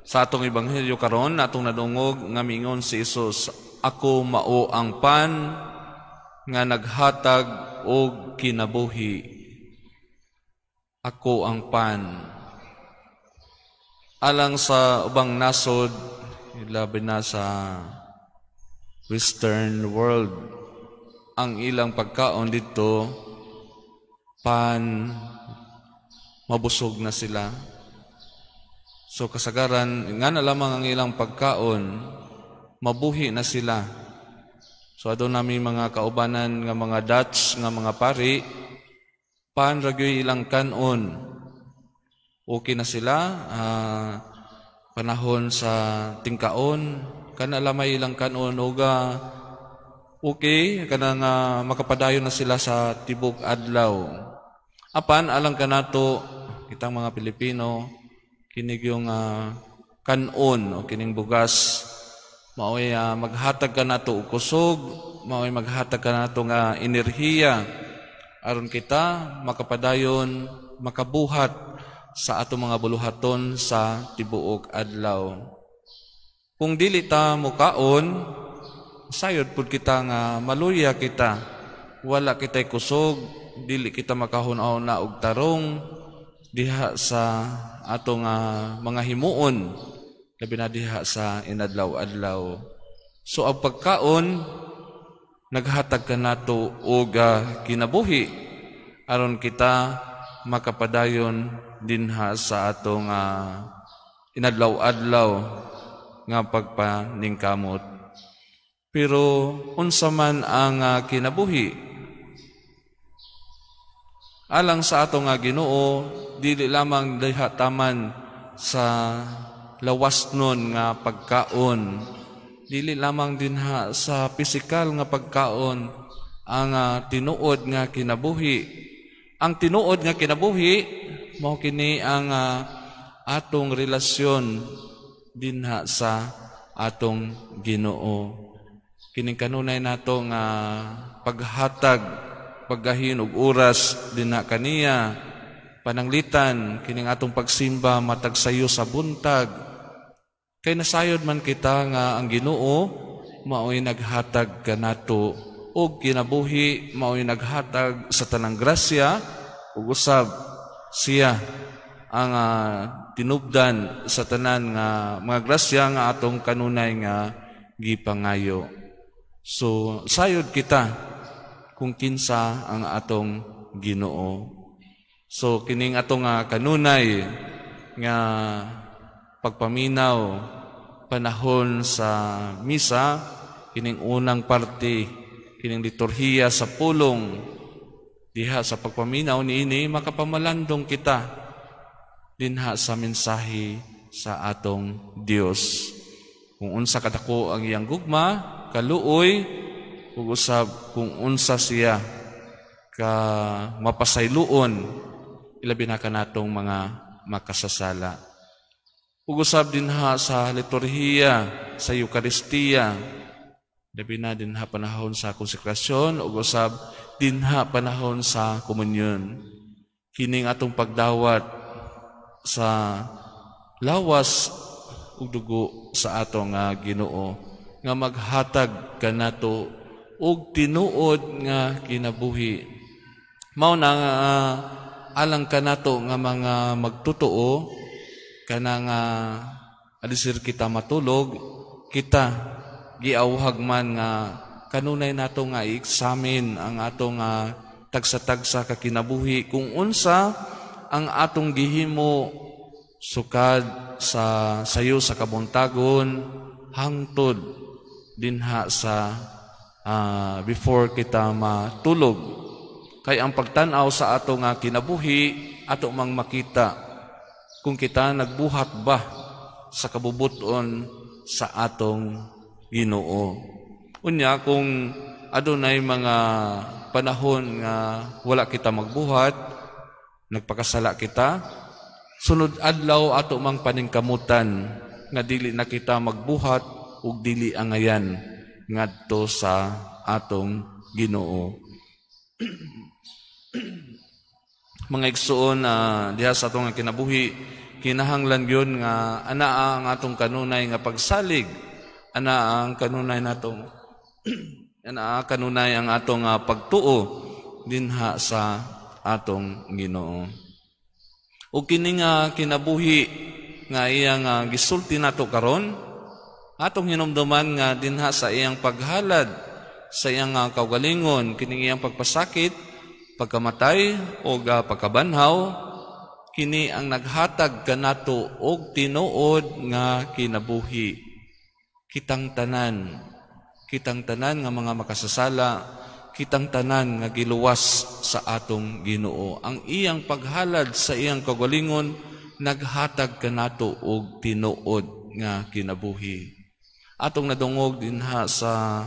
Sa atong ebanghelyo karon, atong nadungog nga mingon si Jesus, "Ako mao ang pan nga naghatag og kinabuhi. Ako ang pan." Alang sa ubang nasod, labi na sa Western world, ang ilang pagkaon dito, pan, mabusog na sila. So kasagaran, nga na lamang ang ilang pagkaon, mabuhi na sila. So aduna nami mga kaubanan nga mga Dutch nga mga pari, pan ra gyud ilang kanon. Okay na sila, panahon sa tingkaon, kana lamay ilang kanon uga okay kana nga makapadayon na sila sa tibok adlaw. Apan alang kanato kitang mga Pilipino, kini yung kanon o kining bugas maoy maghatag kanato og kusog, maoy maghatag kanato nga enerhiya aron kita makapadayon, makabuhat sa atong mga buluhaton sa tibuok adlaw. Kung dili ta mukaon, sayod pud kita nga maluya kita. Wala kita'y kusog, dili kita makahuna-huna og tarong diha sa atong mga himuon, labi na diha sa inadlaw-adlaw. So ang pagkaon naghatag kanato og kinabuhi aron kita makapadayon dinha sa atong inadlaw-adlaw nga pagpaningkamot. Pero unsa man ang kinabuhi? Alang sa ato nga Ginoo, dili lamang diha taman sa lawas nun nga pagkaon, dili lamang dinha sa pisikal nga pagkaon ang tinuod nga kinabuhi. Ang tinuod nga kinabuhi mao kini ang atong relasyon dinha sa atong Ginoo. Kining kanunay nato nga paghatag, paggahin og oras dinha kaniya, pananglitan kining atong pagsimba matag sayo sa buntag, kay nasayod man kita nga ang Ginoo mao'y naghatag kanato og kinabuhi, mao'y naghatag sa tanang grasya, ug usab siya ang tinubdan sa tanan nga mga grasya nga atong kanunay nga gipangayo. So sayod kita kung kinsa ang atong Ginoo. So kining atong kanunay nga pagpaminaw panahon sa misa, kining unang parte, kining liturhiya sa pulong, diha sa pagpaminaw niini makapamalandong kita dinha sa mensahe sa atong Dios. Kung unsa kadako ang iyang gugma, kaluoy, ug usab kung unsa siya ka mapasayloon, ilabi na kanatong mga makasasala. Ug usab dinha sa liturhiya sa Eukaristiya, labi na dinha panahon sa konsekrasyon ug usab dinha panahon sa komunyon. Kining atong pagdawat sa lawas ug dugo sa atong Ginoo nga maghatag kanato og tinuod nga kinabuhi. Mao na nga alang kanato nga mga magtotoo, kana nga alisir kita matulog, kita giawhag man nga kanunay nato nga i-examine ang atong tagsa-tagsa ka kinabuhi, kung unsa ang atong gihimo sukad sa sayo sa kabuntagon hangtod dinha sa before kita matulog. Kay ang pagtan-aw sa ato nga kinabuhi, ato mang makita kung kita nagbuhat ba sa kabubuton sa atong Ginoo. Unya kung adunay mga panahon nga wala kita magbuhat, nagpakasala kita, sunod adlaw ato mang paningkamutan nga dili na kita magbuhat ug dili angayan ngadto sa atong Ginoo. Mga igsuon, diha sa atong kinabuhi, kinahanglan gyud nga anaa ang atong kanunay nga pagsalig, anaa ang kanunay natong anaa kanunay ang atong pagtuo dinha sa atong Ginoo. Ug kini nga kinabuhi nga iyang gisulti nato karon, atong hinumduman nga dinha sa iyang paghalad sa iyang kaugalingon, kining iyang pagpasakit, pagkamatay o pagkabanhaw, kini ang naghatag kanato og tinuod nga kinabuhi. Kitang tanan nga mga makasasala, kitang tanan nga giluwas sa atong Ginoo. Ang iyang paghalad sa iyang kaugalingon naghatag kanato og tinuod nga kinabuhi. Atong nadungog dinha sa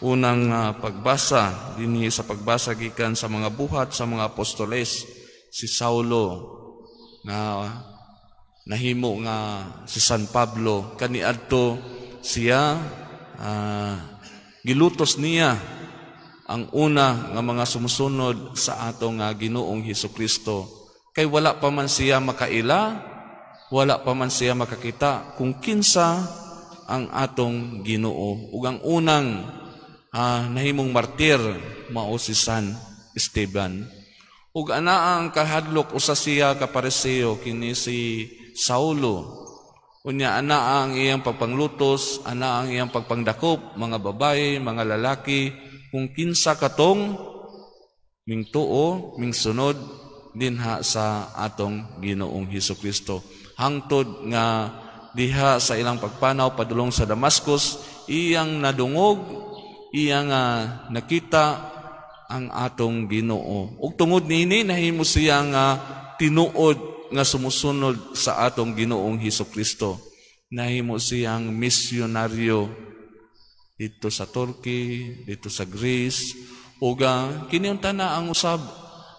unang pagbasa, dinhi sa pagbasa gikan sa mga Buhat sa mga Apostoles, si Saulo nga nahimo nga si San Pablo, kaniadto siya gilutos niya ang una nga mga sumusunod sa atong Ginoong Hesukristo. Kay wala pa man siya makaila, wala pa man siya makakita kung kinsa ang atong Ginoo. Ug ang unang nahimong martir mao si San Esteban. Ug anaa ang kahadlok, usa siya ka Pariseo kini si Saulo. Unya ana ang iyang pagpanglutos, ana ang iyang pagpangdakop, mga babae, mga lalaki, kung kinsa katong mingtuo, mingsunod dinha sa atong Ginoong Hesukristo. Hangtod nga diha sa ilang pagpanaw padulong sa Damascus, iyang nadungog, iyang nakita ang atong Ginoo. Ug tungod niini nahimo siya nga tinuod nga sumusunod sa atong Ginoong Hesukristo. Nahimo siyang misyonaryo dito sa Turkey, dito sa Greece. Ug kini unta na ang usab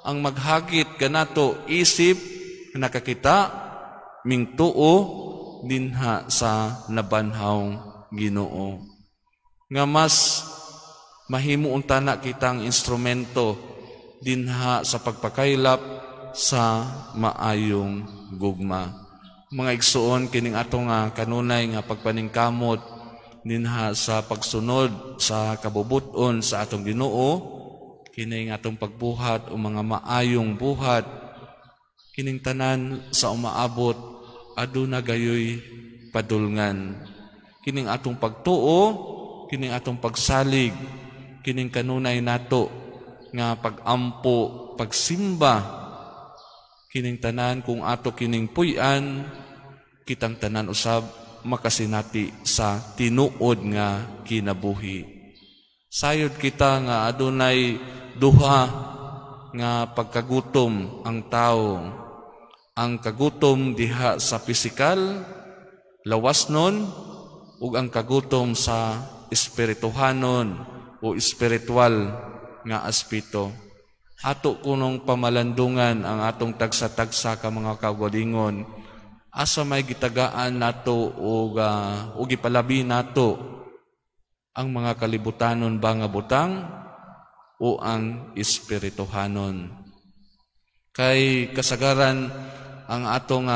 ang maghagit kanato isip nakakita, mingtuo dinha sa nabanhaw Ginoo. Nga mas mahimo unta na kitang instrumento dinha sa pagpakaylap sa maayong gugma. Mga igsuon, kining atong kanunay nga pagpaningkamot dinha sa pagsunod sa kabubuton sa atong Ginoo, kining atong pagbuhat o mga maayong buhat, kining tanan sa umaabot aduna gayoy padulngan. Kining atong pagtuo, kining atong pagsalig, kining kanunay nato nga pagampo, pagsimba, kining tanan kung ato kining puy-an, kitang tanan usab makasinati sa tinuod nga kinabuhi. Sayod kita nga adunay duha nga pagkagutom ang tao. Ang kagutom diha sa pisikal, lawas nun, ug ang kagutom sa espirituhanon o espiritual nga aspeto. Ato kunong pamalandungan ang atong tagsa-tagsa ka mga kaugalingon. Asa may gitagaan nato og gipalabi nato ang mga kalibutanon ba nga butang o ang espirituhanon? Kay kasagaran ang atong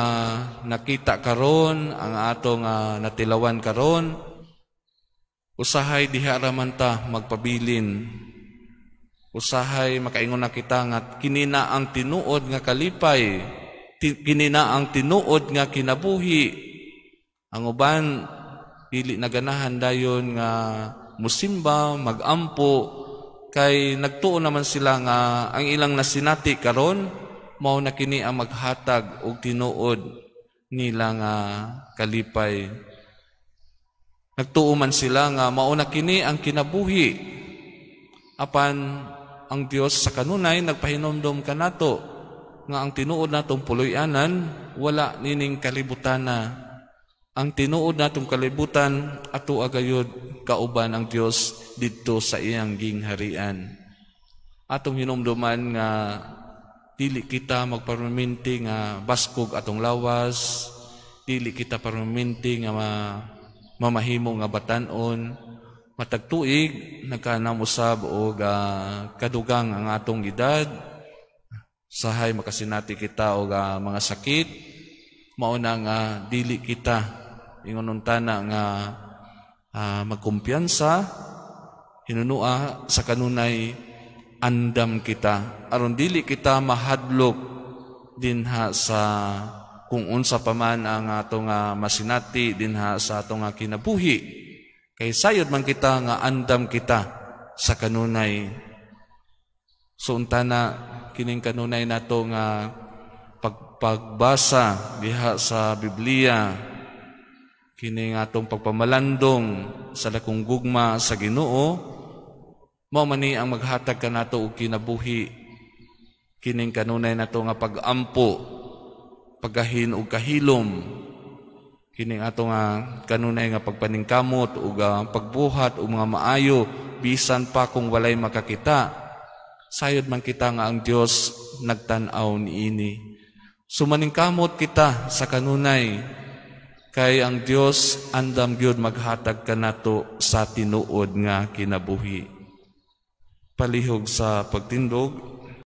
nakita karon, ang atong natilawan karon, usahay diha raman ta magpabilin. Usahay makaingon na kita nga kini na ang tinuod nga kalipay, kini na ang tinuod nga kinabuhi. Ang uban dili naganahan dayon nga musimba, magampo, kay nagtuo naman sila nga ang ilang nasinati karon mao na kini ang maghatag og tinuod nila nga kalipay. Nagtuo man sila nga mao na kini ang kinabuhi. Apan ang Dios sa kanunay nagpahinomdom kanato nga ang tinuod natong puloy-anan wala nining kalibutana. Ang tinuod natong kalibutan ato agayod kauban ang Dios didto sa iyang gingharian. Atong hinumduman nga dili kita magparminti nga baskog atong lawas, dili kita parminti nga mamahimo nga batan-on. Matag tuig nagkanamusab og kadugang ang atong edad, sahay makasinati kita og mga sakit. Mao na nga dili kita ingon untana nga magkumpiyansa, hinunua sa kanunay andam kita aron dili kita mahadlok dinha sa kung unsa pa man ang ato nga masinati dinha sa ato nga kinabuhi, kay sayod man kita nga andam kita sa kanunay. So untana kining kanunay nato nga pagpagbasa diha sa Biblia, kining atong pagpamalandong sa dakong gugma sa Ginoo, mao man ni ang maghatag kanato og kinabuhi. Kining kanunay nato nga pag-ampo, paggahin og kahilom, kining ato nga kanunay nga pagpaningkamot ug pagbuhat og mga maayo bisan pa kung walay makakita, sayod man kita nga ang Dios nagtan-aw niini. So maningkamot kita sa kanunay kay ang Dios andam gyud maghatag kanato sa tinuod nga kinabuhi. Palihog sa pagtindog.